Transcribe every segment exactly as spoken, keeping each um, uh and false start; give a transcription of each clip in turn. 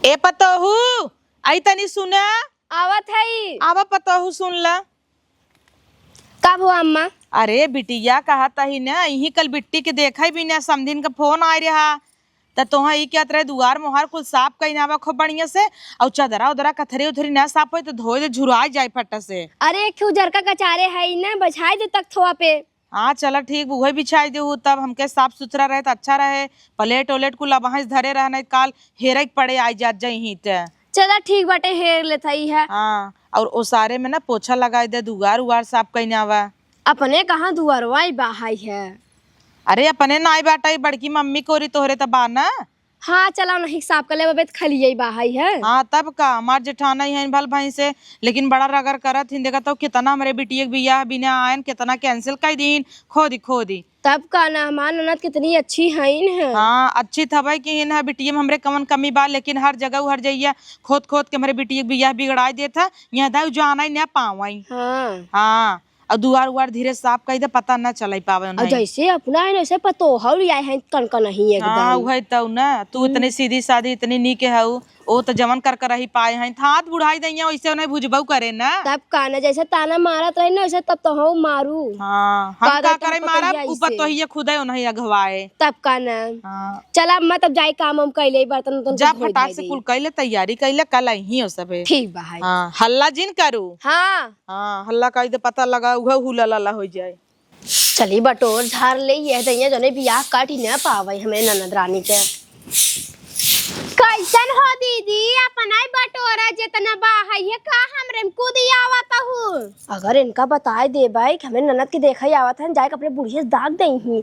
ए पतोहू, आई तनी सुना। आवत हई। आवा पतोहू, सुन ला। का भवा अम्मा? अरे बिटिया, कहत ही ना, इही कल बिट्टी के देखै बिना समधिन का फोन आय रहा, त तोहा ई कहत रहे दुआर मोहार कुल साफ कइ ना आवा खूब बढ़िया से, अउ चदरा उदरा कथरी उथरी ना साफ होई त धोए दे, झुराई जाई फट से। अरे एक ठे उजरका कचारे है ना, बछाई दे तख्तवा पे। हाँ, चला ठीक, उहे बिछाई देहू, तब हमके साफ सुथरा रहे त अच्छा रहे। प्लेट ओलेट कुल अबहीं से धरे रह, नहीं काल हेरे के पड़े आई जात जइहीं त। चला ठीक बाटे, हेर लेत हई है। हाँ, और ओसारे में ना पोछा लगाई दे, दुआर उआर साफ कइने आवा। अपने कहाँ दुआरवा ही बाहाई है? अरे अपने नाई बाटा, ई बड़की मम्मी कोरी तोहरे त बा ना। हाँ, चला नहीं साफ कर ले, अबे त खलिए ही बाहाई है। हाँ, तब का, हमार जेठाना ही है भल भैंसे, लेकिन बड़ा रगर करत हिन। देखत हो कितना हमरे बिटिया के बियाह बिना आयन, कितना cancel कइ दीन, खोदी खोदी। तब का ना, हमार ननद कितनी अच्छी हईन है। हाँ, अच्छी थबे की हिन है, बिटिया में हमरे कवन कमी बा, लेकिन हर जगह हर जइया खोद खोद के हमरे बिटिया के बियाह बिगड़ाई देत है। यहाँ दाऊ जाना ही ना पावई। हाँ। हाँ, और दुआर उआर धीरे साफ कइ दे, पता ना चलई पावे और उन्हें। जैसे अपना है ना, वैसे पतोहौ लियाए हैं, कन कन ही एकदम। हाँ, उहे तौ ना, तू हम्म। इतनी सीधी सादी, इतनी नीक हऊ, ओ त जवन कर कर रही पाए हैं, थात बुढ़ाई दइया, वैसे उन्हें भुजबऊ करे ना। तब का ना, जैसे ताना मारत रही ना, वैसे तब तो हम मारू। हाँ, हम का का दे करे तब मारब, पतोहिया ऊपर इसे। तोहिए खुदे उन्हें अगवाए। तब का ना। हाँ। चला अम्मा, तब जाई काम हम कैले, बर्तन उर्तन जा कुल धोई फटाक धाई से देई। कुल कैले, तैयारी कैले, कल अइहीं हो सबे। ठीक बा, हाय। हाँ, हल्ला जिन करू। हाँ। हाँ, हल्ला कइ दे, पता लगा उहे हुला लाला होइ जाए। चली बटोर झार ले, यह दइया जने बियाह काटी न पावे हमरे ननद रानी के। कैसन हो दीदी, अपना ही बटोरा जितना बा है, ये का हमरे में कूदी आवत हू? अगर इनका बताए देबै कि हमरे ननद के देखे आवत हन, जाए के अपने बुढ़िया से दाग देइहीं।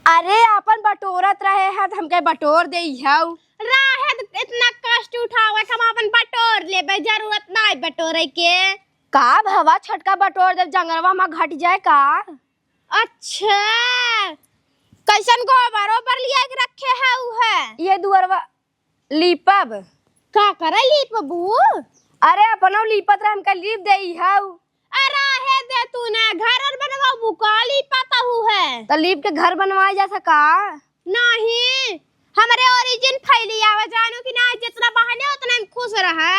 अरे आपन बटोरत रहे हैं त हमके बटोर देइ हऊ। रहे त इतना कष्ट उठावत, हम आपन बटोर लेबै, जरूरत नाई बटोरे के। का भवा, छोटका बटोर देब, जंगरवा मा घट जाए का? अच्छा, कैसन गोबर ओबर लिया के रखे हऊ है? ये दुअरवा लीपब। का करे लीपबू? अरे अपनौ लीपत रहे, हमका लीप देइ हऊ। अरे रहे दे तू ना, घर और बनवाबू का, लीपत हऊ है। त लीप के घर बनवाए जा सका? नहीं, हमरे ओरी जिन फैली आवा, जानू कि ना, जितना बहने उतना में खुश रहा।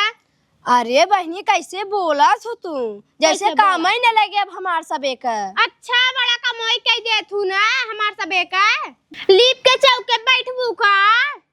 अरे बहिनी, कैसे बोलत हो तू? जैसे कैसे बोला? कामै न लगे अब हमार सबे का। अच्छा, बड़ा कमाई कइ देत हू ना हमार सबे का। लीप के चौके बैठबू का?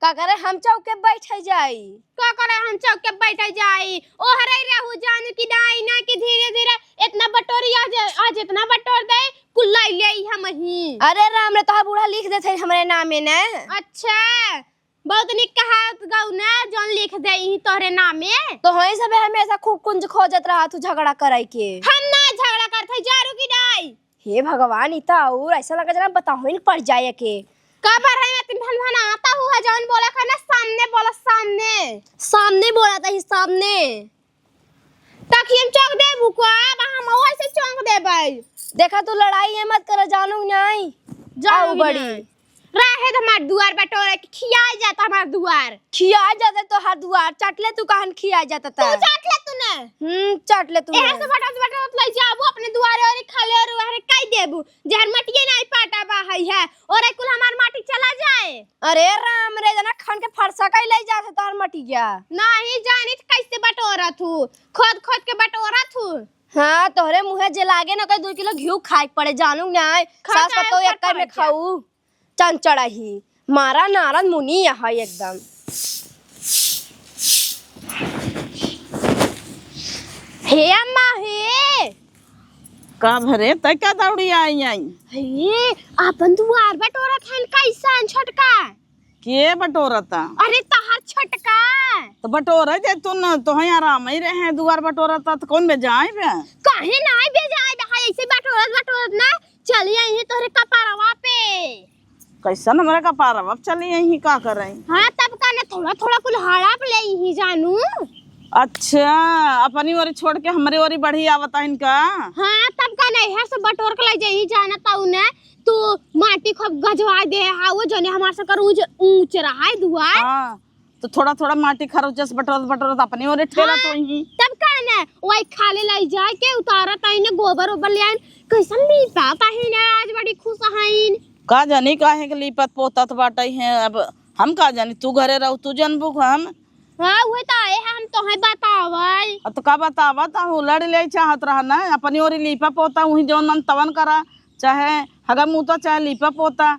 का करे हम चौके बैठे जाई? का करे हम चौके बैठे जाई? ओहरे रहू जानू कि नाई ना कि धीरे धीरे इतना बटोरी आज, आज इतना बटोर दे, कुल लाई ले आई हम ही। अरे राम रे, तोहार बूढ़ा लिख देत है हमरे नामे ने। अच्छा, बहुत निक कहात गऊ ना, जौन लिख दे ई तोहरे नामे। तो होई सबे हमेशा खूब कुंज खोजत रहा तू झगड़ा कराई के। हम ना झगड़ा करत है, जारू की नाई। हे भगवान, ई त और ऐसा लगा जना बताहो ही न पड़ जाए के। का पर है इतनी भनभनाता हुआ, जौन बोला का ना सामने बोला, सामने। सामने बोला त ही सामने। तखियन चौक देबू का, अब हम वैसे चौक देबै। देखा तू लड़ाई ये मत कर, जानू नहीं। जाऊ आऊ बड़ी। नहीं। रहे त हमार दुआर बटोरे के खियाई जाता हमार दुआर। खियाई जाता तोहार दुआर, चाट ले तू कहन खियाई जाता तू ता। चाट ले तू ने। हम्म, चाट ले तू एहर ने। से बटोर बटोर ले जाबू अपने दुआरे और खाले और वहरे काई देबू। जहर मटिए नहीं पाटा बा है, है। और कुल हमार माटी चला जाए। अरे राम रे, जना खन के फरसा कई ले जात है तोहर मटिया। नाही जानित कैसे बटोरत हूँ, खोद खोद के बटोरत हूँ। हाँ, तोहरे मुँहे जे लागे न, ओकर दू किलो घिउ खाए के पड़े, जानू ना। खा सास जाए पतोह ओकर एक में पड़ जा। खाऊ, चंचड़ा ही, मारा नारद मुनि यहाँ एकदम। हे अम्मा, हे। का भरे, तै का दौड़ी आई आई? हे, आपन दुआर बटोरत हन कैसन छोटका? के बटोरता? अरे तहार छोटका। तो बटोरे दे तू न, तोहे आराम ही रहे, दुआर बटोरता तो कौन बे जाए बे? काहे ना बे जाए बे, हाय ऐसे बटोरत बटोरत ना चली आई है तोहरे कपारवा पे। कैसन हमरा कपारवा पे चली आई, का करे? हाँ तब का ना, थोड़ा थोड़ा कुल हाड़ा पे ले ही जानू। अच्छा, अपनी ओरी छोड़ के हमरे ओरी बढ़ी आवता इनका। हाँ तब का ना, इहर से बटोर के ले जाई जाना ताऊ ने। तू माटी खूब गजवा दे, हाँ, वो जने हमार सबकर ऊंच, ऊंच रहा है दुआर। हाँ, तो थोड़ा थोड़ा माटी खरोचस बटोरत बटोरत अपने ओरे ठेला हाँ, तो ही। तब का ना, वही खाले लाई जाए के उतारत आई ने गोबर ओबर ले आइन। कैसन लीपत आई ने, आज बड़ी खुश हईन। का जानी काहे के लीपत पोतत बाटे हैं, अब हम का जानी, तू घरे रहू, तू जानबू हम। हाँ, उहे त आए हैं, हम तोहे बतावै। अब तो का बतावा, त हूँ लड़ ले चाहत रहा ना, अपनी ओरी लीपा पोता, उही जौन मन तवन करा, चाहे हगा मूता, चाहे लीपा पोता,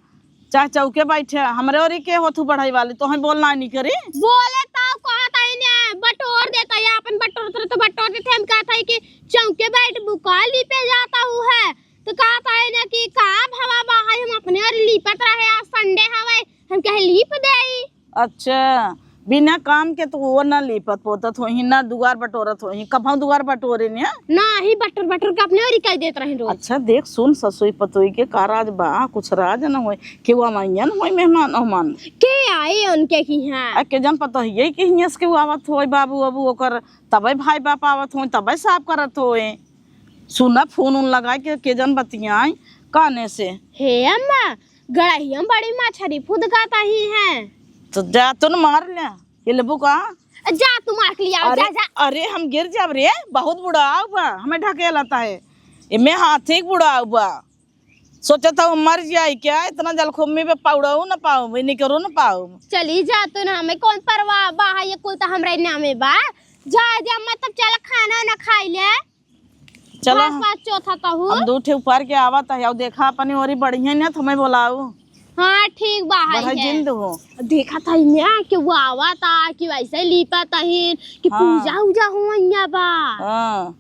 चाहे चौके बैठे, हमरे ओरी के होत हूँ बढ़ई वाली, तोहे बोलना नहीं करी। बोले तो कहत है ने, बटोर देता है, अपन बटोर तो, तो बटोर देते, हम कहत है कि चौके बैठ बुका लीपे जाता हूँ है, तो कहत है ने कि का भवा बा है, हम अपने ओरी लीपत रहे, आज संडे हवे, हम कहे लीप देई। अच्छा, बिना काम के तो वो ना लीपत पोतत होही, ना दुआर बटोरत होही। कभौ दुआर बटोरे ने? नाही, बटोर बटोर के अपने ओरी कह देत रहे रोज। अच्छा, देख सुन, ससुई पतोई के का राज बा, कुछ राज न होय, केहू अमैया न होय, मेहमान ओहमान। के आई उनके किहाँ? आ, के जन पतोहिये के हियाँ से केहू आवत होय, बाबू अबू ओकर, तबे भाई बाप आवत होय, तबे साफ करत होय। सुना, फोन उन लगाए के, के जन बतियाई काने से। हे अम्मा, गड़हिया में बड़ी मछरी फुदकात ही है। तो जा तो न मार ले, ये लेबू का? जा तू मार के लिया, अरे, जा, जा। अरे हम गिर जाब रे, बहुत बुढ़ाऊ बा, हमें ढकेलत है। एमे हाथी के बुढ़ाऊ बा। सोचत हूँ मर जाई क्या, इतना जलखुम्मी पे पौड़ऊ न पाऊँ, निकरू न पाऊँ। चली जा तू ना, हमें कौन परवाह बा, ये कुल तो हमरे नामे बा। जा दे अम्मा, तब चल खाना ना खाई ले। चला, बस, बस, चौथा कहू। हम दू ठे ऊपर के आवत है, और देखा अपनी ओरी बढ़िया ने, तुम्हें बोलाऊ। हाँ, ठीक बा, है बढ़ा है। जिंद हो। देखा था इन्हें कि वो आवत आ, कि वैसे लीपत अहिन, कि हाँ। पूजा उजा हुआ बा। हाँ।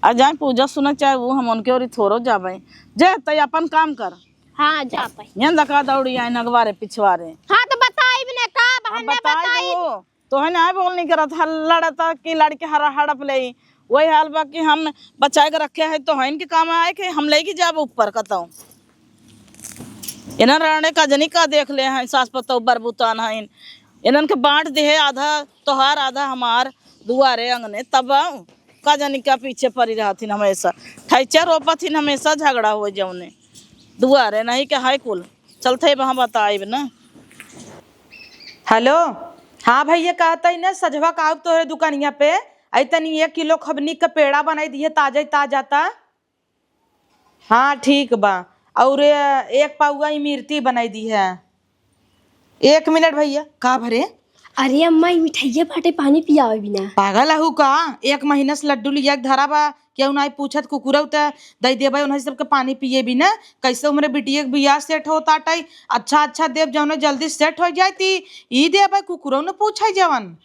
आ जाए पूजा सुना चाहे वो, हम उनके ओरी थोड़ो जाबे। जे तै अपन काम कर। हाँ, जाते। ये दका दौड़ी आई नगवारे पिछवारे। हाँ, तो बताई भी ना का, अब बहन ने बताई बताई। दो। तोहे नाहीं बोलनी करत, हल लड़त कि लड़के हरा हड़प लेई। वही हाल बा कि हम बचाए के रखे है, तोहइन के काम आए के हम लेके जाब ऊपर कतौ। इन्हन राणे का जनी का देख ले हैं, सास पतौ बरबुतान हैं। इन्हन के बाँट दिहे, आधा तोहार, आधा हमार, दुआरे अंगने, तब का जनी का पीछे परी रहथिन हमेशा। ठैचा रोपथिन हमेशा, झगड़ा होइ जउने। दुआरे नहीं के है कुल। चलत है, वहाँ बताइब ना। हेलो, हाँ भैया, कहत ही ना, सझवा का आउब तोहरे दुकानिया पे, अइ तनी एक किलो खबनी क पेड़ा बनाई दिहे, ताजा ही ताजा ता। हाँ, ठीक बा। और एक पउआ इमरती बनाई दिहे। एक मिनट भैया, का भरे? अरे अम्मा, ई मिठाइया बाटे, पानी पियावे बिना। पागल अहू का? एक महीना से लड्डू लिया के धरा बा, केहू नाहीं पूछत, कुकुरऊ त दइ देबे उन्हीं सबके पानी पिए बिना। कैसे हमरे बिटिया के बियाह सेट होत आटइ, अच्छा अच्छा देब, जौने जल्दी सेट होइ जाए ती ई देबे, कुकुरऊ न पूछे जवन।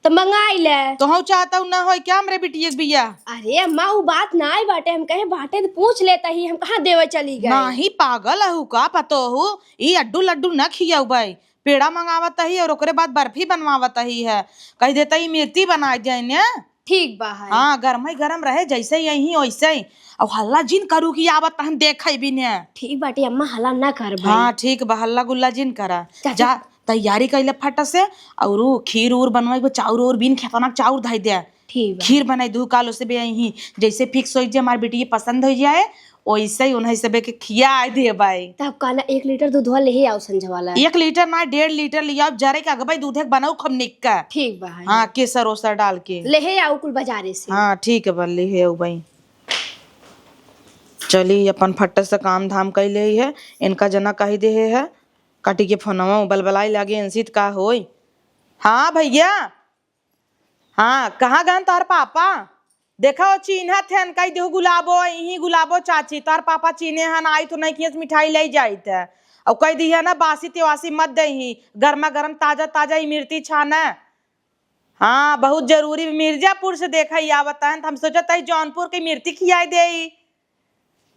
त मंगाई ले। तोहू चाहतऊ न होई क्या हमरे बिटिया के बियाह? अरे अम्मा, उ बात नाहीं बाटे, हम कहे बाटे त पूछ लेत ही, हम कहाँ देवे चली गए? नाहीं, पागल अहू का पतोहू, ई अड्डू लड्डू न खियउबे। पेड़ा मंगावत ही और ओकरे बाद बर्फी बनवावत ही है। कहि देत ही इमरती बनाइ देइ ने। ठीक बा है। हाँ, गरमइ गरम रहे, जैसे ही अइहीं वैसे ही। और हल्ला जिन करू कि आवत हम देखइ बिने। ठीक बाटे अम्मा, हल्ला ना करबे। हाँ, ठीक बा, हल्ला गुल्ला जिन करा। चाची। जा, तैयारी कइले फट से, और उ खीर उर बनवाई, वो चाउर उर बीन खेतना चाउर धइ दे। ठीक बा। खीर बनाई दू काल, ओसे बे अइहीं, जैसे फिक्स होइ जे हमार बिटिया पसंद होइ जाए, ओइसे ही उन्हीं सबे के खियाइ देबइ। तब का ना, एक लीटर दूधवा लेहे आउ संझवाला। एक लीटर ना, डेढ़ लीटर लियाउ, जरे के अगबइ दूधे के बनाउ खूब निक का। ठीक बा, हाँ। हाँ, केसर ओसर डाल के। लेहे आउ कुल बाजारे से। हाँ, ठीक है बा, लेहे आउबइ। चली, अपन फट्ट से काम धाम कइ लेइ है, इनका जना कहि देहे है, काटी के फोनवा बलबलाइ लागे, इनसे त का होई। हाँ भैया, हाँ, कहाँ गन तोहर पापा? देखा, वो चीन्हत हैं, कहि दिहु गुलाबो, इहीं गुलाबो चाची, तोहर पापा चीन्हे हन, आइत नहीं कियस मिठाई लइ जाइत। और कहि दिहे ना, बासी तेवासी मत देइहीं, गरमा गरम ताजा ताजा इमरती छाना। हाँ, बहुत जरूरी, मिर्जापुर से देखा ही आवत हैं, त हम सोचत ही जौनपुर के इमरती खियाइ देई,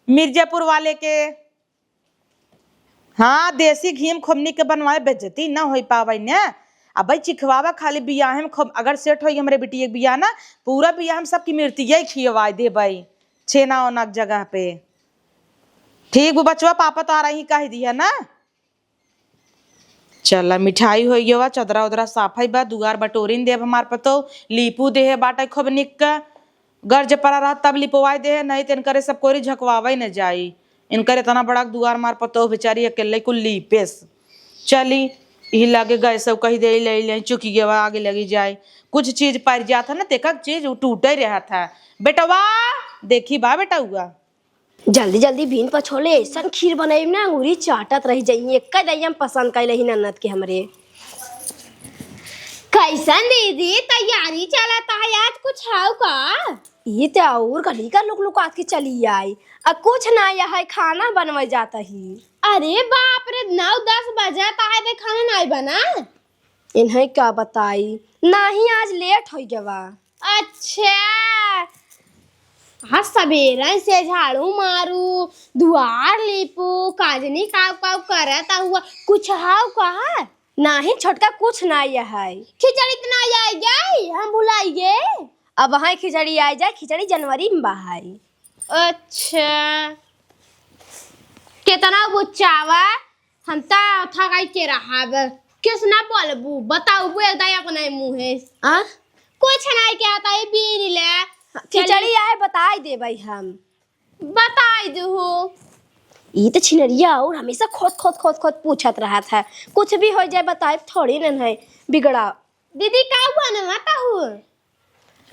मिर्जापुर वाले के। हाँ, देसी घी में खूब निक बनवाए, बेइज्जती न होइ पावइ ने। अबइ चिखवावा खाली बियाहे में खूब, अगर सेट होई हमरे बिटिया के बियाह ना, पूरा बियाह में सबकी इमरतिया ही खियवाइ देबइ, छेना ओना के जगह पे। ठीक बा बचवा, पापा तोहरा ही कहि दिहे ना। चला, मिठाई होइ गवा, चदरा उदरा साफइ बा, दुआर बटोरिन देब हमार पतोह, लीपू देहे बाटइ खूब निक का। गर्ज परा रहत तब लिपवाइ देहे, नहीं त इनकरे सब कोरी झकवावइ न जाई। इनकर इतना बड़ा दुआर मार पतोह बेचारी अकेले कुल लीपेस। चली, इही लागे गैसउ कहि देइ, लइ लेइ, चुकि गवा, आगे लगि जाए। कुछ चीज परि जात है ना, त एक एक चीज उ टूटइ रहत है। बेटवा, देखी बा बेटउआ। जल्दी जल्दी बीन पछोले, अइसन खीर बनइब ना, अंगूरी चाटत रहि जइहीं। एक्कै दइया में पसंद कइ लेही ननद के हमरे। कैसन दीदी, तैयारी चलत है आज, कुछ हौ का? ई ते और कहीं का लुक लुकात के चली आई। आ कुछ ना, यह खाना बनवे जात ही। अरे बाप रे, नौ दस बजत है, बे खाना नाई बना? इन्हें का बताई, नाही आज लेट होइ गवा। अच्छा, हाँ, सबेरे से झाड़ू मारू, दुआर लीपू, काजनी काव काव करत हुआ, कुछ हौ का? नाही छोटका, कुछ नाही है। खिचड़ी त नाही आई जाई, हम भुलाई गे। अब है खिचड़ी आई जाए, खिचड़ी जनवरी में बहाई। अच्छा, केतना बुच्चावा, हम त थकाई के रहब। किस ना बोलबू, बताऊबू एकदम अपने मुँहे। आ? कुछ नाही कहता है, बीन ले। खिचड़ी आए बताई देबै हम। बताई देहू। ई त छिनरिया और हमेशा खोद, खोद, खोद, खोद पूछत रहत है। कुछ भी होइ जाए, बताइब थोड़ी न है बिगड़ा। दीदी, का बनवा ताहू?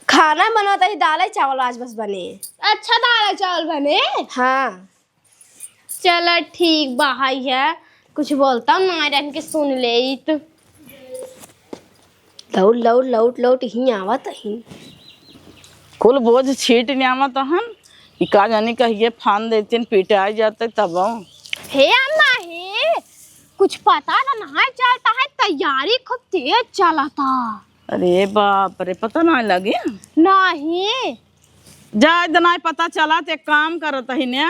खाना बनवा ताही, दाल चावल आज बस बने। अच्छा, दाल चावल बने? हाँ। चला ठीक बा, हाय है, कुछ बोलता ना, रहन के सुन लेइत। लौट, लौट, लौट, लौट, ही आवत ही। कुल बोझ छीट न्यावत हन, ई का जानी कहिए फान देतिन, पिटाई जाते तब। हे अम्मा, हे, कुछ पता ना, ना चलता है, तैयारी खूब तेज चलता। अरे बाप रे, पता ना लगे। नाही। जाए द, नाही पता चलत, एक काम करत ही ने,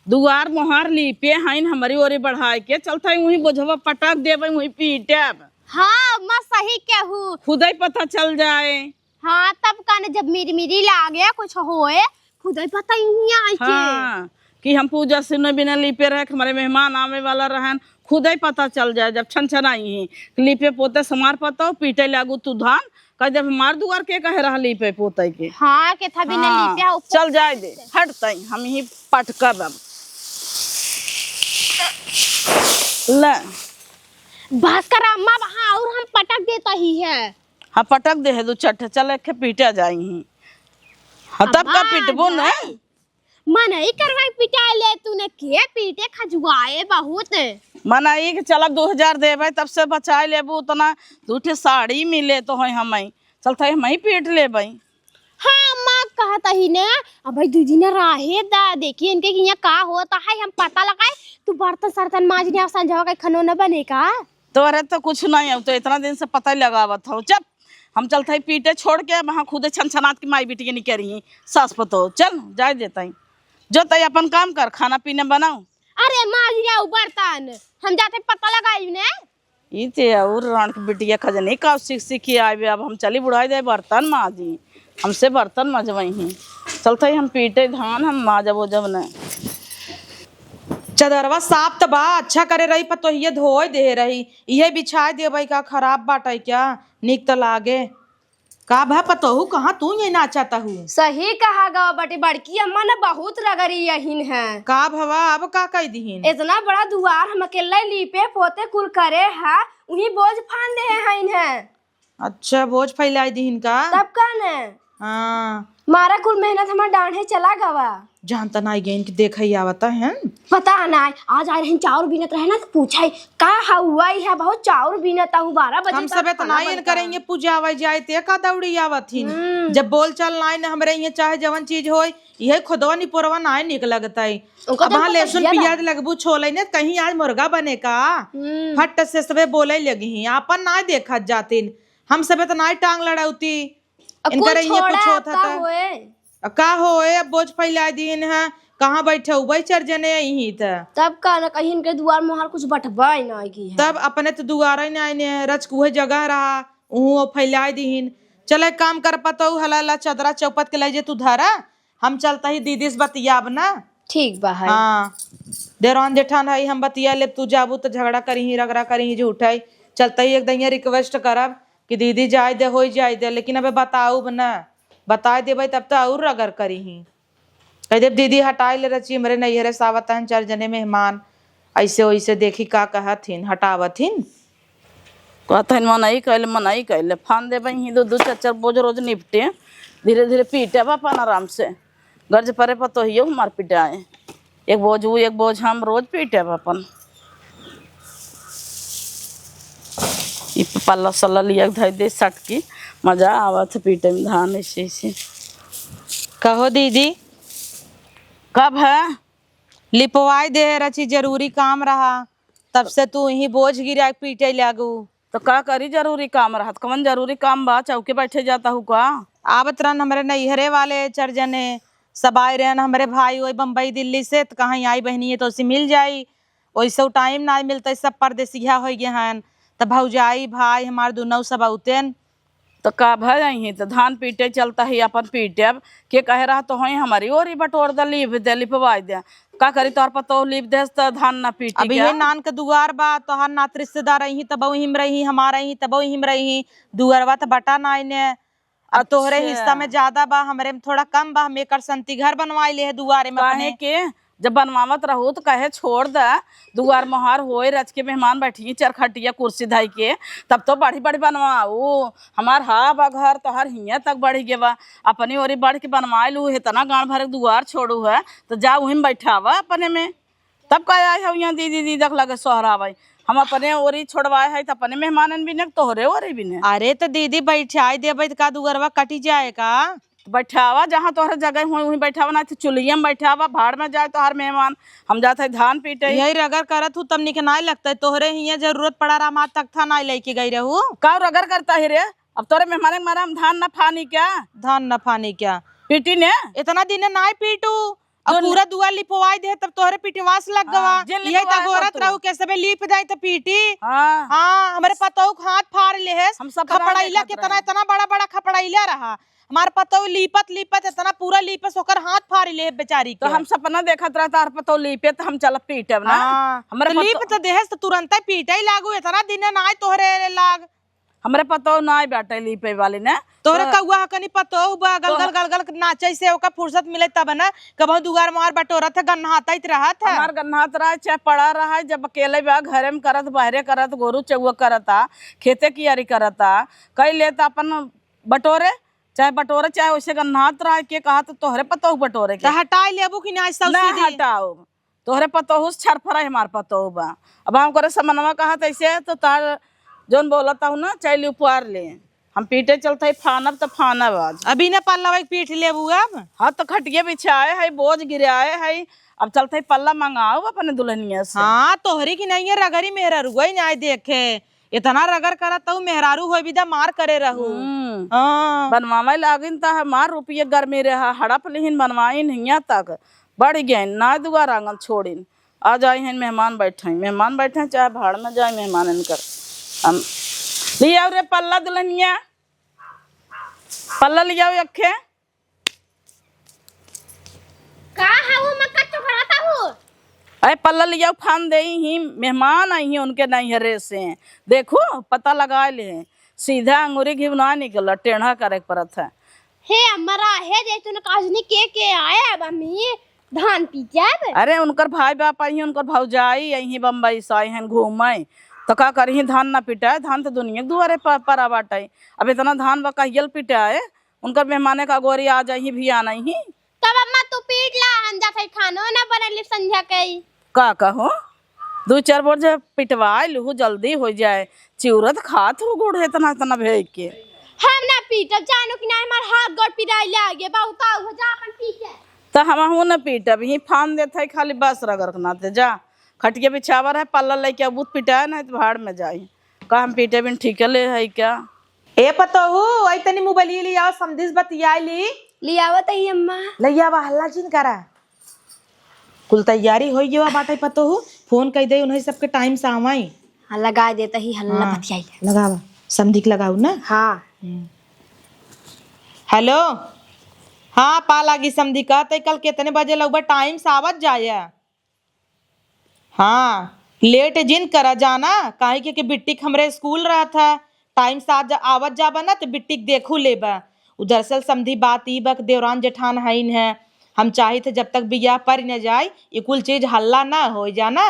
दुआर मोहार लीपे हइन, हमरी ओरे बढ़ाए के चलत है, वहीं बोझवा पटक देबे, वहीं पीटेब। हाँ, अम्मा सही कहू। खुदे पता चल जाए। हाँ, तब का न, जब मिरमिरी लागे, कुछ होए, खुदे पता ही आई के। हाँ, कि हम पूजा सुने बिना लीपे रहे, हमारे मेहमान आवे वाला रहन, खुदे पता चल जाए, जब छनछनाई ही, लीपे पोते समार पतो, पीटे लागू तू धान, कह जब हमार दुआर के कहे रहा लीपे पोते के। हाँ, के था बिना हाँ, लीपे, हाँ, ऊपर चल जाए दे, हट तई, हम ही पटकब अब। ले। भास्कर अम्मा वहाँ और हम पटक देता ही है। हाँ, पटक दे है दो चट्ठ, चल एक पीटा जाई ही। हाँ, तब का अम्मा, पिटबो न? जाई। मनई करवाई पिटाई ले तूने, के पीटे खजुआए बहुत। मनई के चला दो हजार देबे, तब से बचाए लेबू उतना, दू ठे साड़ी मिले तो है हमई। चलता है हमई पीट लेबे। हाँ, अम्मा कहत ही ने, अब भाई दू दिन रहे दा, देखी इनके कि यहाँ का होता है, हम पता लगाए। तू बर्तन सर्तन माज ने, अब संझवा के खनो न बने का? तोरे तो कुछ नहीं, अब तो इतना दिन से पता ही लगावत हो। चुप, हम चलत हई पीटे छोड़ के, वहाँ खुदे छनछनात की माई बिटिया निकरी ही, सास पतो। चल, जाए देत हई, जो तई अपन काम कर, खाना पीना बनाओ। अरे माज जाऊ बर्तन, हम जाते पता लगाई ने। ई ते और रान के बिटिया खजनी का सीख सीखी आवे, अब हम चली बुढ़ाई दे बर्तन माजी, हमसे बर्तन मजवई ही। चलत हई हम पीटे धान, हम माजब ओजब न। चदरवा साफ त बा, अच्छा करे रही पतोहिए धोए दे रही, इहे बिछाए देबै का, खराब बाटै क्या, नीक त लागे। का भा पतोहू, कहाँ तू ये नाचत हू? सही कहा गवा बटी, बड़की अम्मा न बहुत रगरी यहिन है। का भवा, अब का कह दिहिन? इतना बड़ा दुआर हम अकेले लीपे पोते कुल करे है, उही बोझ फान दे है इन्हें। अच्छा, बोझ फैलाई दिहिन का? तब का न? हाँ। मारा कुल मेहनत हमार डांढ़े चला गवा। जानता नाई गइन कि देखई आवता है। पता नाई, आज आए रहन चाउर बीनत रहे ना, तो पूछे, "का हउआ है, बहुत चाउर बीनत हूँ, बारह बजे हम तक सबे तो खाना नाई बनता।" करेंगे, पूजा आवे जाए, ते का दौड़ी आवत हिन। हम्म। जब बोल चाल नाई न हमरे यहाँ, चाहे जवन चीज होई, इहे खुदवा निपोरवा नाई निक लगता है। ओकर अब हाँ, जब लहसुन कटिया बा। प्याज लगबू छोले ने, कहीं आज मुर्गा बने का? हम्म। फट से सबे बोले लगी ही, आपन नाई देखत जातिन। हम सबे तो नाई टांग लड़ौती। अब इनकर कुछ इहे छोड़ा, कुछ होत अब का हता। होए? अब का होए, अब बोझ फैला दीन है, कहाँ बैठे उबै चार जने यहीं त। तब का न कहीं इनके दुआर मोहार कुछ बटबा ही ना की है। तब अपने तो दुआर ही ना आइने, रच के उहे जगह रहा, उहूँ वो फैला दीन। चल एक काम कर पतऊ, हला ला चदरा चौपत के ले जे तू धरा, हम चलता ही दीदी से बतियाब ना। ठीक बा है। हाँ, देरान जेठान है, हम बतिया लेब, तू जाबू तो झगड़ा करी ही, रगड़ा करी ही, झूठ है। चलता ही एक दइया request करब कि दीदी जाए दे, होई जाए दे, लेकिन अबे बताउब न, बताए देबै तब तो और रगड़ करी ही। कह देब, "दीदी हटाए ले रची, हमरे नैहरे से आवत हन चार जने मेहमान, ऐसे वैसे देखी का कहत हिन, हटावत हिन।" कहत हिन, "मनई कैले, मनई कैले, फान देबै ही दो, दो चार चार बोझ रोज निपटे, धीरे धीरे पीटे बा अपन आराम से।" गर्ज परे पतोहियो हमार पिटाए। एक बोझ ऊ, एक बोझ हम, रोज पीटे बा अपन। ई पल्ला सल्ला लिया के धइ दे सटकी, मजा आवत है पीटे में धान ऐसे ऐसे। कहो दीदी। कब है? लिपवाई दे रची, जरूरी काम रहा, तब से तू यहीं बोझ गिरा के पीटे लागू। तो का करी, जरूरी काम रहत? कवन जरूरी काम बा? चौके बैठे जाता हूँ का? आवत रहन हमरे नैहरे वाले चार जने, सब आए रहन हमरे भाई वही बम्बई दिल्ली से, तो कहीं आई बहनी है तो उसे मिल जाई। वैसे टाइम ना मिलता, सब परदेसिया हो गए हैं। तो भौजाई भाई हमार दोनों सब औतेन। तो का भय अहीं तो धान पीटे चलता है, अपन पीटे। अब के कहे रहा तो होई हमारी ओरी बटोर दे, लीप दे, लिपवाई दे। का करी, तोहर पतोह लीप देस तो धान ना पीटी अब क्या? ये नान के दुआर बा, तोहर नात रिश्तेदार अहीं तब हिम रही, हमार अहीं तब हिम रही, दुआरवा तो बटा ना आइने। अब तोहरे अच्छा। हिस्सा में ज्यादा बा, हमरे में थोड़ा कम बा। हम एकर संती घर बनवाई ले है दुआरे में काहे अपने। के? जब बनवावत रहू तो कहे छोड़ द, दुआर मोहार होए, रच के मेहमान बैठी चरखटिया कुर्सी धई के, तब तो बढ़ी बढ़ी बनवाऊ। हमार हा बा घर, तोहर हियाँ तक बढ़ी गे बा, अपनी ओरी बढ़ के बनवाए लू, इतना गांव भर के दुआर छोड़ू है, तो जा वहीं बैठावा अपने में। तब का आए हउ यहाँ दीदी दीदक लगे सोहरावइ? हम अपने ओरी छोड़वाए है त अपने मेहमानन बिने, तोहरे ओरी बिने। अरे त दीदी बैठाई देबै त का दुअरवा कटी जाए का? त बैठावा, जहाँ तोहरे जगह हुई वहीं बैठावा, ना तो चुल्हिया में बैठावा, भाड़ में जाए तोहर मेहमान। हम जात है धान पीटे। यही रगर करत हूँ तब निक नाय लगता है। तोहरे हियाँ जरूरत पड़ा रहा, हमार तख्ता नाय लेके गई रहू। का रगर करता है रे? अब तोरे मेहमान के मारा हम धान ना फानी क्या? धान ना फानी क्या? पीटी ने? इतना दिन नाय पीटू। अब जो न- पूरा दुआर लिपवाई दे, तब तोहरे पिटवास लग गवा। हाँ, जे यही लिपवाए त गोरत तू। रहू के सबे लीप जाए त पीटी। हाँ। हाँ, हमरे पतोह के हाथ फाड़ लेहेस। हम सब पता खपड़ैला देखत कितना, रहे। इतना बड़ा बड़ा खपड़ैला रहा। हमार पतोह लीपत लीपत इतना पूरा लीपस, ओकर हाथ फाड़ ले बेचारी तो के। हम सपना देखत रहा, तार पतोह लीपे त हम चल पीटब ना। हाँ, हमरे तो लीप पतोह त देहेस त तुरंते पीटे लागू, इतना दिन ना आए तोहरे लाग। हमरे पतोह नाई बाटे लीपे वाली ने। तोहरे तो कौआ हकनी पतोह बा, गलगल तो गलगल नाचे से ओका फुर्सत मिले तब ना। कबहू दुआर मोहार बटोरत है, गन्हातइत रहत है। हमार गन्हात रहा, चाहे पड़ा रहा, जब अकेले बा, घरे में करत, बहरे करत, गोरू चौआ करता, खेते कियारी करता, कई लेत अपन बटोरे, चाहे बटोरे, चाहे ओइसे गन्हात रहा, के कहा तो तोहरे पतोह बटोरे के। तो हटाई लेबू कि ना, सौसी ना दी? हटाओ। तोहरे पतोहू से छरफरा हमार पतोहू बा। अब हम करे समनवा कहत ऐसे तो तार जौन बोलत हूँ ना, चल उपवार ले। हम पीटे चलत हई फानब त फानब आज। अभी न पल्लवा के पीट लेबू अब? हाँ, तो खटिया बिछाए है, बोझ गिराए है, अब चलत हई पल्ला मंगाओ अपने दुल्हनिया से। हाँ, तोहरी की नहीं है रगरी मेहररुआ ही नहीं देखे। इतना रगर करत तऊ मेहरारू होई बिदा मार करे रहू। हम्म। हाँ। बनवावे लागिन त हमार रुपये गर्मी रहा, हड़प लिहिन बनवाइन हियाँ तक। बढ़ गइन, ना दुआर आंगन छोड़िन। आ जाई हैं मेहमान बैठे, मेहमान बैठे चाहे भाड़ में जाए मेहमान इनकर। हम ले आओ रे पल्ला दुल्हनिया, पल्ला ले आओ अखे। का हऊ मक्का चोकराता हूँ? अरे पल्ला ले आओ, फान दे ही, मेहमान आई हैं उनके नैहरे से। देखो पता लगा ले, सीधा अंगूरी घिव ना निकल, टेढ़ा करे के पड़त है। हे अम्मा, हे जैतून काजनी के के आए अब अम्मी धान पीटब। अरे उनकर भाई बाप आई हैं, उनकर भौजाई आई हैं बम्बई से आई हैं घूमे, तो का करी धान ना पिटाए, धान तो दुनिया के दुआरे पर, परा बाटे। अब इतना धान बा कहियल पिटाए, उनकर मेहमाने का गोरी आ जाई भी आ नहीं। तब अम्मा तू पीट ला, हम जात है खानो ना बनल संझा के। का कहो? दू चार बोर जब पिटवाए लूहू, जल्दी हो जाए। चिउरत खात हो गुड़ है इतना, इतना भेज के। हम ना पीटब, जानो कि ना, हमार हाथ गोड़ पिराई लागे, बहुत हो जा अपन पीटे। तो हम हूँ ना पीटब, ही फान देत है खाली बस रगड़ के नाते। जा, खटिया बिछावा रहे, पल्ला लेके अब पिटाए, नहीं तो भाड़ में जाई। का हम पीटे बिन ठीक ले है क्या? ए पतोहू, आई तनी मोबाइल लियाओ, समधिस बतियाई ली। लियावत ही अम्मा। लियावा, हल्ला जिन करा। कुल तैयारी होई गवा बाटे पतोहू, फोन कई दे उन्हें सबके टाइम से आवाई। हाँ, लगा देता ही, हल्ला हाँ, बतियाई। लगावा, समधिक लगाऊ ना। हाँ। हम्म। हेलो, हाँ, पा लागी समधिका, ते कल कितने बजे लगबा? टाइम से आवत जाया। हाँ, लेट जिन करा जाना, काहे कि, कि बिट्टी के हमरे स्कूल रहत है, टाइम से आज आवत जाबा ना, तो बिट्टी के देखू लेबा। उ दरअसल समधी बात ई बा कि देवरान जेठान हईन है, हम चाहित है जब तक बियाह पर न जाए, ये कुल चीज हल्ला ना हो जाना।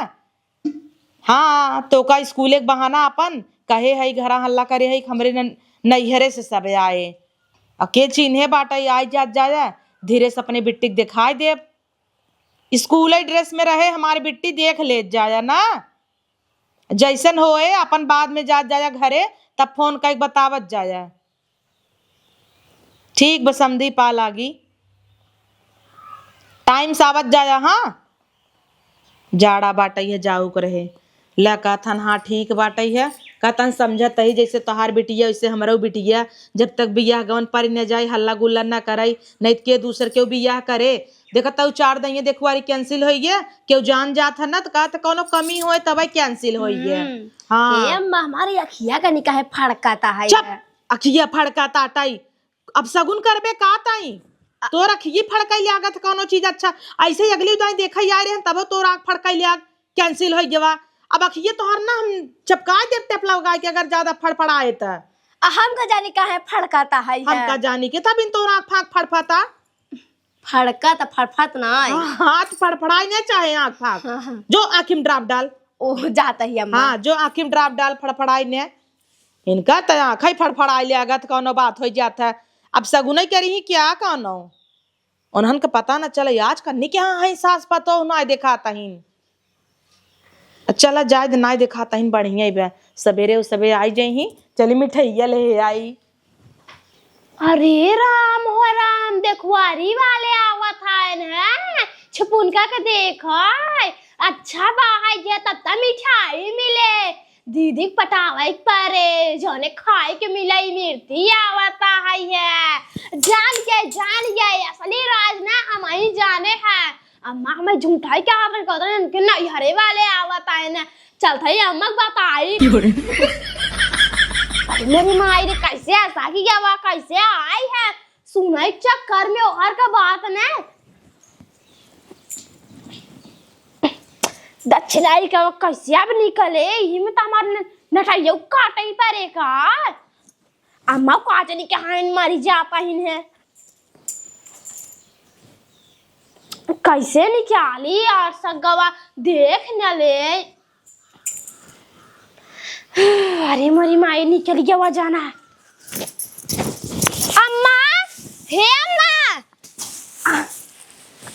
हाँ, तो का स्कूले के बहाना अपन कहे है, घरा हल्ला करे है, हमरे न-, नैहरे से सब आए। आ के चिन्हे बाटे, आई जात जाए, धीरे से अपने बिट्टी के दिखाई देब। स्कूल ड्रेस में रहे हमारे बिट्टी, देख ले जाया ना। जैसन होए, अपन बाद में जात जाया घरे, तब फोन कइके बतावत जाया। ठीक बा, समधी पा लागी, टाइम से आवत जाया। हाँ, जाड़ा बाटइ है, जाउक रहे। ला कहतन, हाँ, ठीक बाटइ है। कहतन, समझत ही जैसे तोहार बिटिया, वैसे हमरो बिटिया। जब तक बियाह गवन पर न जाए, हल्ला गुल्ला न करइ, नहीं त के दूसर केहू बियाह करे। देखत हऊ, चार दइया देखवारी cancel होइ गया, केहू जान जात है ना, त कहत कौनो कमी होए, तबे cancel होइ गया। हम्म। हाँ। ए अम्मा, हमारी अखिया का निकाहे फड़काता है चुप, यार। अखिया फड़काता टाई। अब सगुन करबे का ताई? अ- तोर अखिए फड़काई लागत कौनो चीज अच्छा। ऐसे ही अगली दाई देखा ही आए रहे, तबो तोर आँख फड़काई लाग, cancel होइ गवा। अब अखिए तोहर ना हम चपकाए देब टेप लगाए के, अगर ज्यादा फड़फड़ाए त। आ हम का जानी काहे फड़काता है हम है? का जानी के तब इन तोर आँख फाँक फड़फाता। फड़का त फड़फात ना है। हाँ, हाथ फड़फड़ाए ना चाहे आँख फाँक। हाँ, हाँ। जो आँखी में drop डाल। ओह, जाता ही अम्मा। हाँ, जो आँखी में drop डाल, फड़फड़ाए ने। इनका त आँखई फड़फड़ाए लागत, कौनो बात होइ जात है। अब सगुनई करी ही क्या कौनो? उन्हन के पता न चले, आज कन्नी के यहाँ है सास पतोह, नाय देखात हिन। चला जाए दे, नाय देखात हिन, बढ़िया ही बा। सबेरे उ सबेरे आई जाई ही, चली मिठाइया ले आई। अरे राम हो राम, देखवारी वाले आवत हन, हैं? छपुनका के देखै। अच्छा बा, है जे तब त मिठाई मिले। दीदी के पटावे के परे, जौने खाए के मिले, ई मिर्ती आवत है। जान के जान गए, असली राज ना हमही जाने हैं। अम्मा हमें झूठाई क्या हाथ कहता है, उनके नैहरे वाले आवत है ना। चलत है अम्मा के बताई। अरे मेरी माई रे, कैसे ऐसा किया हुआ, कैसे आई है? सुनाई चक्कर में ओहर का बात ने। दक्षिणाई का वो कैसे अब निकले, यही में तो हमारे न-, नटाइयो काटे ही पड़ेगा। अम्मा का जनी के हाइन मारी जा पाहिन है। कैसे निकाली यार सगवा, देख न ले। अरे मोरी माई, निकल गया वह जाना। अम्मा, हे अम्मा,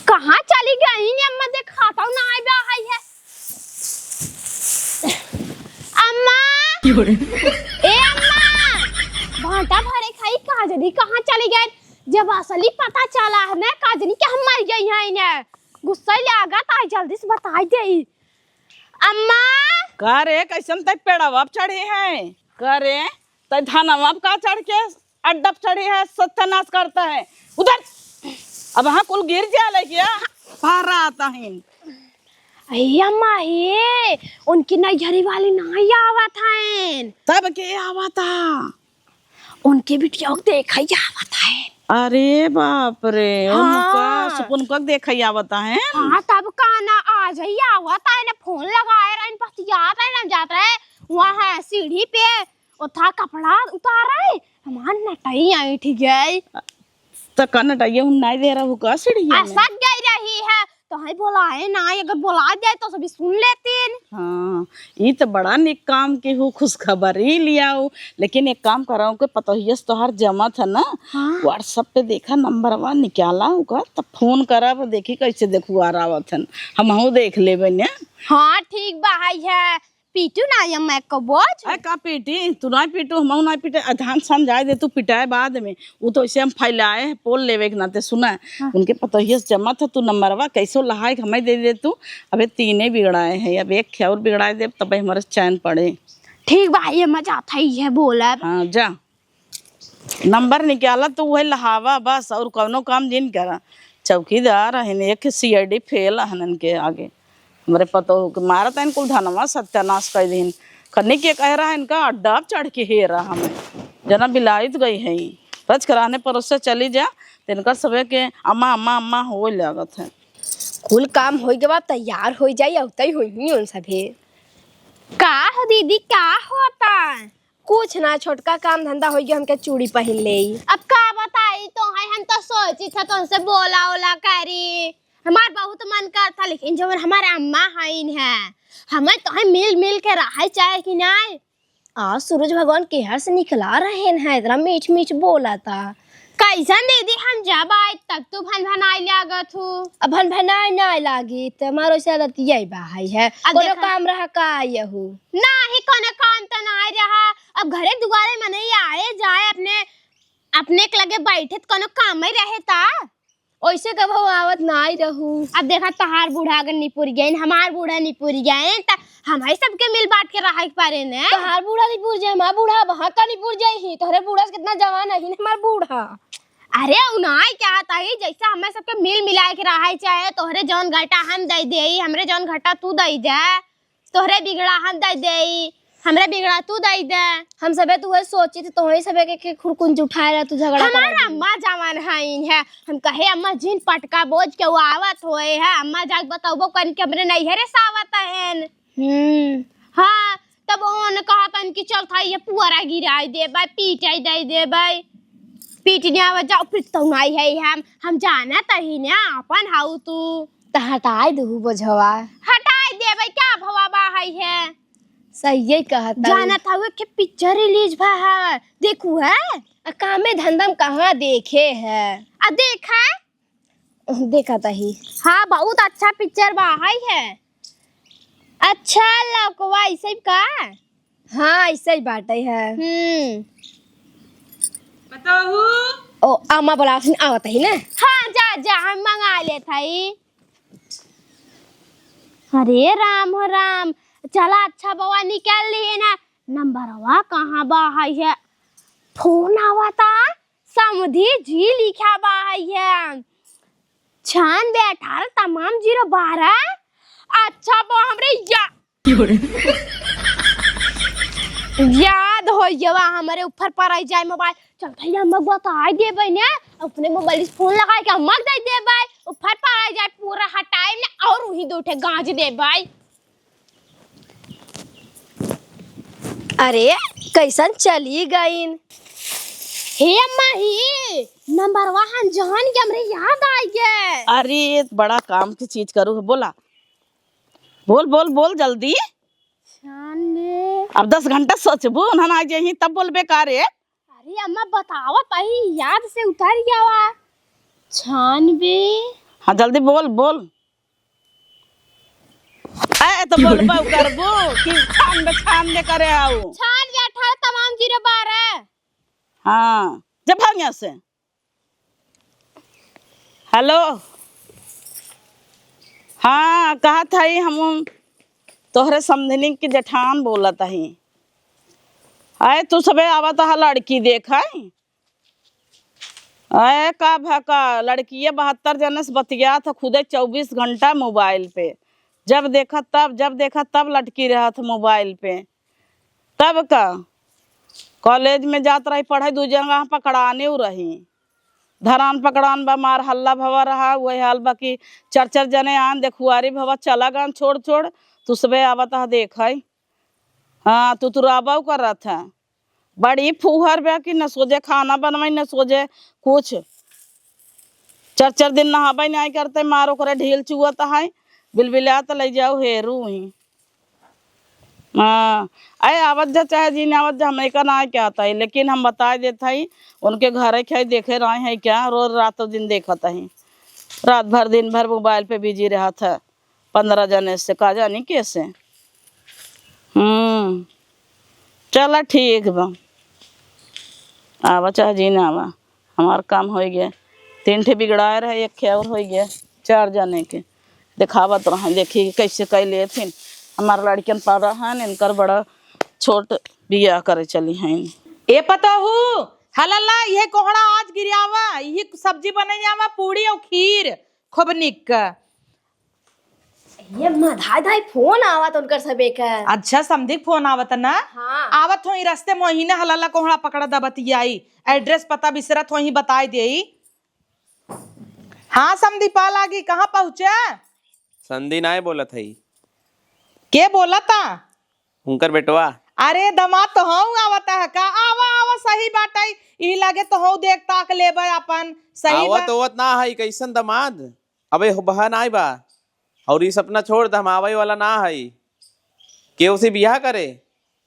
कहाँ चली गई ने अम्मा? देखाता ना आए बा है। अम्मा, ए अम्मा, भांटा भरे खाई काजनी कहाँ चली गई? जब असली पता चला है ना काजनी के हम मर गई हैं ने, गुस्सा लागत आई, जल्दी से बताई दे। अम्मा! का रे, कैसन तै पेड़वा पे चढ़े हैं? का रे, तै धनवा पे का चढ़ के अड्डा पे चढ़े है, सत्यानाश करता है। उधर, अब हाँ कुल गिर जाले क्या? पारा आता है। अरे अम्मा, ये उनकी नैहरी वाली नाई आवत हैं। तब के आवता? उनके बिटिया के देखै आवत है। अरे बाप रे, हाँ। उनका सुपुनका के देखै आवत है। हाँ, तब का ना, आज ही आवत है ना, फोन लगाए रहे, बतियात रहे, ना जात रहे, वहाँ सीढ़ी पे उठा कपड़ा उतार रहे, हमार नटई ऐंठ गई। त का नटइया हुन नाई दे रहू का सीढ़िया में? असक गई रही है, तो है बोलाए ना, अगर बोला जाए तो सभी सुन लेतीन। हाँ, ई त बड़ा निक काम के हो, खुशखबरी लियाओ। लेकिन एक काम कराओ के पतोहिया से तोहार जमत है ना, हाँ। WhatsApp पे देखा नंबरवा निकाला ओकर, तब फोन करब, देखी कैसे देखुआर आवत हन, हमहू देख लेबे ने। हाँ, ठीक बा, है, है। पीटू ना ये मैं को बोझ। अरे का पीटी? तू ना पीटू, हमहू ना पीटे। आ धान सान जाए दे, तू पिटाए बाद में। उ तो ऐसे हम फैलाए हैं, पोल लेवे के नाते। सुना, हाँ। उनके पतोहिया से जमा था, तू नंबरवा कैसो लहाए के हमें दे दे तू। अबे तीने बिगड़ाए हैं, अब एक खे और बिगड़ाए देब, तबे हमारे चैन पड़े। ठीक बा, ये मजा था, ये बोलब। हाँ, जा। नंबर निकाला तो उहे लहावा बस, और कौनो काम जिन करा। चौकीदार हन, एक CID फेल हन इनके आगे। हमरे पतोह के मारत हन, कुल धनवा सत्यानाश कर दीन। कन्नी के कह रहा है, इनका अड्डा पे चढ़ के हेरा हमें। जना बिलाइत गई है, रच कराने परोस से चली जा, तो इनका सबे के अम्मा, अम्मा, अम्मा होए लागत है। कुल काम होई गवा, तैयार होई जाई, अउतई होई ही उन सभे। का हो दीदी, का होता? कुछ ना, छोटका काम धंधा होई गया, हमके चूड़ी पहिन ले। अब का बताई तो है, हम तो सोची था तुमसे बोला ओला करी। हमार बहुत मन कर था, लेकिन जवन हमारे अम्मा हईन है, हमें तो है मिल मिल के रहे चाहे कि नाय। आज सूरज भगवान केहर से निकला रहे हैं, इतना मीठ मीठ बोला था। अइसन दीदी, हम जब आए तब तू भन भनाए लागत हू। अब भन भनाए नाहीं लागी, त हमार वैसे आदत यही बा है, है। अब कोनो देखा। काम रहा का यहू? नाही, कोनो काम त नाहीं रहा। अब घरे दुआरे मनई आए जाए, अपने, अपने के लगे बैठे त कोनो काम ही रहे ता। ओइसे कबहू आवत नाई रहू। अब देखा, तहार बूढ़ा अगर निपुर गइन, हमार बूढ़ा निपुर गइन, त हमही सबके मिल बांट के रहे के परे ने। तहार बूढ़ा निपुर जाए, हमार बूढ़ा वहाँ का निपुर जाए ही। तोहरे बूढ़ा से कितना जवान है ही हमार बूढ़ा। अरे, उ नाई कहत ही, जैसे हमें सबके मिल मिलाए के रहे, चाहे तोहरे जौन घाटा हम दे देई, हमरे जौन घाटा तू दे दे। तोहरे बिगड़ा हम दे देई, हमरे बिगड़ा तू दे दे। हम सबे तो उहे सोची थी, तोहरे सबे के, के खुरकुंज उठाए रहा तू झगड़ा हमार करे। अम्मा जवान हईन है, हम कहे अम्मा जिन पटका बोझ के वो आवत होए है, अम्मा जाके बतौबो कन के हमरे नैहरे से आवत हन। हम्म। हाँ, तब ओन कहतन कि चल था ये पुअरा गिराई देबै, पीटाई दे देबै, पीटने आवे जाओ, फिर तो नहीं है हम, हम जानत ही ना अपन हाउ तू। त हटाई देहु बोझवा। हटाई देबै, का भवा बा है है? सही कहत हऊ। जानत हऊ के पिक्चर रिलीज भा है, देखू है? आ कामे धंधा में कहाँ देखे है? आ देखा? देखा तही। हाँ, बहुत अच्छा पिक्चर बा है है। अच्छा लौकवा ऐसे का? हाँ, ऐसे ही बाटे है। हम्म। बताहू। ओ, अम्मा बोलावत हन, आवत ही ना। हाँ, जा, जा, हम मंगा लेत हई। अरे राम हो राम, चला अच्छा बउआ निकल लिए ना, नंबरवा कहाँ बा है, है? फोन आवता, समधी जी लिखा बा है, है? छियानबे अठारह तमाम जीरो बारह। अच्छा बा हमरे या-, याद हो गवा हमरे ऊपर पर आई जाए मोबाइल। चल भैया, हम बताई देबै ने, अपने मोबाइल से फोन लगाए के हम दे देबै, ऊपर पर आई जाए, पूरा हटाए ने और वही दो ठे गाज देबै। अरे, कैसन चली गईन? हे अम्मा, हे नंबरवा हम जान के हमरे याद आई गे। अरे, बड़ा काम की चीज करू है, बोला। बोल, बोल, बोल जल्दी। छियानबे। अब दस घंटा सोचबू, उन्हन आ जाही तब बोलबे का रे? अरे अम्मा, बतावत ही, याद से उतर गवा। छियानबे। हाँ, जल्दी बोल, बोल। ए, तो बोलबो करबू कि छानबे, छानबे करे आऊ। छियानबे अठारह तमाम जीरो बारह। हाँ, जब भाग यहाँ से। हेलो, हाँ, कहत हई हम तोहरे समधिनी के जेठान बोलत हई। आए, तू सबे आवत ह लड़की देखे। आए, का भका, लड़किया बहत्तर जने से बतियात ह खुदे चउबीस घंटा मोबाइल पे। जब देखत तब, जब देखत तब लटकी रहत ह मोबाइल पे। तब का, कॉलेज में जात रही पढ़े, दू जगह पकड़ाने उ रही। धरान पकड़ान बा, मार हल्ला भवा रहा, वही हाल बा कि चार चार जने आन देखुआरी भवा, चला गन छोड़ छोड़, तू सबे आवत ह देखे। हाँ, तू तुराबा करत ह। बड़ी फूहर बा कि न सोझे खाना बनवाई, न सोझे कुछ। चार चार दिन नहाबे नाहीं करते, मार ओकरे ढील चुअत है, बिलबिलात ले जाओ हेरू ही। हाँ, अरे आवत जा चाहे जिन आवत जा, हमरे का ना क्या आता है, लेकिन हम बताए देत हई, उनके घरे खाई देखे रहे हैं क्या, रोज रातों दिन देखत हई, रात भर दिन भर मोबाइल पे बिजी रहत है, पन्द्रह जने से का जानी कैसे। हम्म, चला ठीक बा, आवा चाहे जिन आवा। हमार काम होइ गया। तीन ठे बिगड़ाए रहे, एक ठे और होइ गया, चार जने के देखावत रहे, देखी कैसे कैले थिन। हमार लड़कियन पढ़ रहन, इनकर बड़ा छोट बियाह करे चली हैं। ए पतोहू, हलला, इहे कोहड़ा आज गिरियावा, इही सब्जी बनैयावा, पूड़ी और खीर, खूब निक। ये अम्मा, धाय धाय फोन आवत उनकर सबे के। अच्छा, समधी के फोन आवत ना? हाँ। आवत होई रस्ते में, वही ना हलला कोहड़ा पकड़ा दबतियाई। एड्रेस पता बिसरत होई, बताई देई। हाँ समधी, पा लागी, कहाँ पहुँचे? समधी नाय बोलत हई। के बोलता? उनकर बेटवा। अरे दमाद, तोहऊ आवत है का? आवा, आवा, सही बात है। ई लगे तोहऊ देख ताक लेबे अपन। सही आवत बात। ओवत ना है, कैसन दमाद? अबे हो बहा नाई बा। और ई सपना छोड़ दे, हम आवै वाला ना हई। केहू से बियाह करे?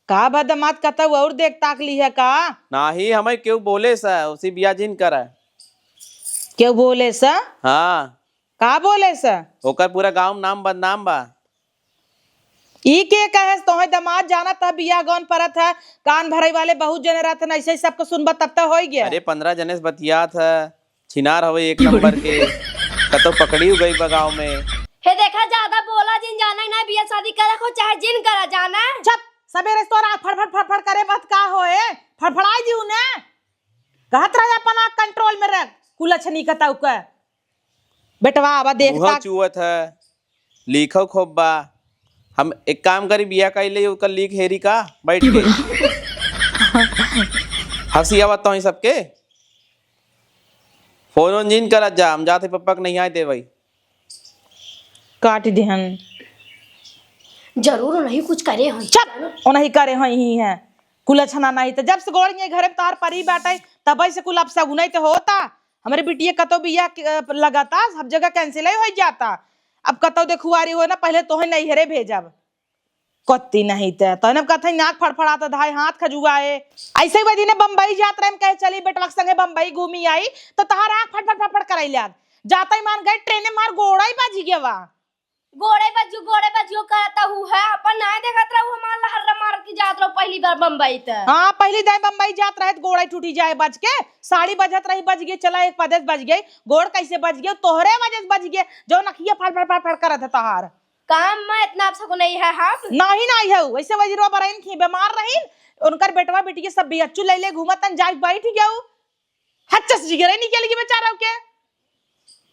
का बा दमाद, कतऊ और देख ताक ली है का? नाही, हमें केहू बोले सा, उसी बियाह जिन करा। केहू बोले स? हाँ। का बोले स? ओकर पूरा गाँव में नाम बदनाम बा। ई के कहे, तोहे दमाद जानत ह, बियाह गौन परत ह, कान भरई वाले बहुत जने रहत हन, ऐसे ही सबको सुनबा तब त होई गया। अरे, पन्द्रह जने से बतियात ह, छिनार हवे एक नंबर के, कतौ पकड़ी गई बा गाँव में। हे देखा, ज्यादा बोला जिन, जाना ही ना, बियाह शादी करे को चाहे जिन करा जाना। चुप, सबेरे से तोरा फड़फड़ फड़फड़ करे बात का होए, फड़फड़ाई दिहू ने, कहत रहे अपन आँख control में रख, कुलछनी कतौ के। बेटवा आवा देख उहो ताक। चुअत है, लीखो खूब बा। हम एक काम करी, बिया कइले ओकर लीख हेरी का बैठ के। हंसी आवत तो ही सबके। फोन ओन जिन करत जा, हम जाते पप्पा के नहीं आए दे भाई। काट दिहन। जरूर उन्हीं कुछ करे होई। चुप, उन्हीं करे होई ही है। कुलछना नहीं तो जब से गोड़ ये घरे में तोहार परी बाटे, तबे से कुल अपसगुन तो होता। हमरे बिटिया कतौ बियाह के, अ, लगाता, सब जगह cancel ही हो जाता। अब कतौ देखुआरी हो ना, पहले तोहे नैहरे भेजब। कत्ती नहीं ते, तोहने अब कथई नाक फड़फड़ाता, धाय हाथ खजुआए। ऐसे ही वही दिने बम्बई जात रहे, हम कहे चली बेटवा के संगे बम्बई घूमी आई, तो तहार आँख फड़फड़ फड़फड़ कराई लाग। जाता ही मान गए, ट्रेने मार गोड़ा ही बाजी गया वा। गोड़े बज्जू, गोड़े बज्जू करत हू है, अपन नाय देखत रहू, हमार लहर्रा मारत की जात रहू पहली बार बम्बई त। हाँ, पहली दाई बम्बई जात रहे त गोड़े टूटी जाए बज के, साड़ी बजत रही बज गई, चला एक पदेस बज गई, गोड़ कैसे बज गई, तोहरे वजह से बज गई, जो नखिया फड़ फड़ फड़ फड़ करत है तोहार। काम में इतना अपसगुन नहीं है हम। नहीं, नहीं है, वैसे वजीरवा बरइन की बीमार रहीन, उनकर बेटवा बेटी के सब बियच्चू ले ले घूमत तन जाई बैठ गऊ। हच्चस जिगरे निकल गई बेचारा के।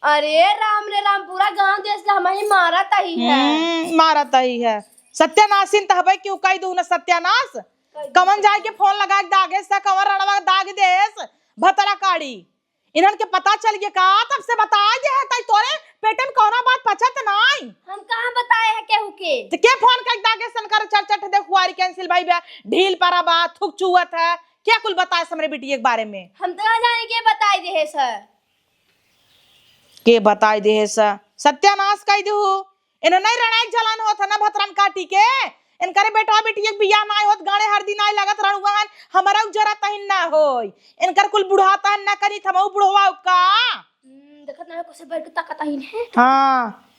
अरे राम रे राम, पूरा गांव देश का हमारी मारत ही है। हम्म, मारत ही है। सत्यानाशीन त हबे क्यों कह दू ना सत्यानाश। कवन जाए के फोन लगा के दागे से, कवन रड़वा दाग देस, भतरा काड़ी। इन्हन के पता चल गया का? तब से बता दे है, ताई तोरे पेटन कौना बात पचत नाई। हम कहाँ बताए है केहू के? तो के फोन कर दागे सन कर चट चट दे खुआरी cancel भाई बे, ढील पारा बा, थुक चुअत है, क्या कुल बताए हमरे बिटिया के बारे में? हम तो ना जाने के बताई दे है सर। के बताई दे है सर? सत्यानाश कई देहू। इन्हें नहीं रहना एक जलन होत है ना भतरन काटी के। इनकरे बेटवा बिटिया के बियाह नाई होत, गाड़े हर दिन नाई लगत रहुआन, हमारा उजरा तहिन ना होई। इनकर कुल बुढ़ाता है ना करी थमऊ बुढ़वा का। हम्म, देखत ना कैसे बैठ के ताकत आइन है। हाँ।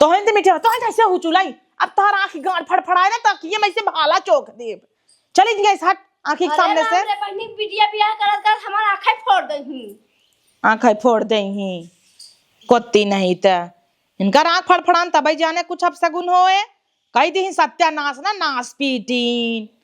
तोहन ते मिठे, तोहन ते ऐसे हुचुलाई। अब तोहर आँखी गांड फड़फड़ाए ना, तो आँखिए में से भाला चोक देब। चली गई हट, आँखी के अरे सामने राम से। रे बहिनी, बिटिया बियाह करत करत हमार आँखें फोड़ दही। आँखें फोड़ दही। कोत्ती नहीं त। इनकर आँख फड़फड़ान तबई जाने कुछ अपसगुन होए। कही दही सत्यानाश ना, नाश पीटीन।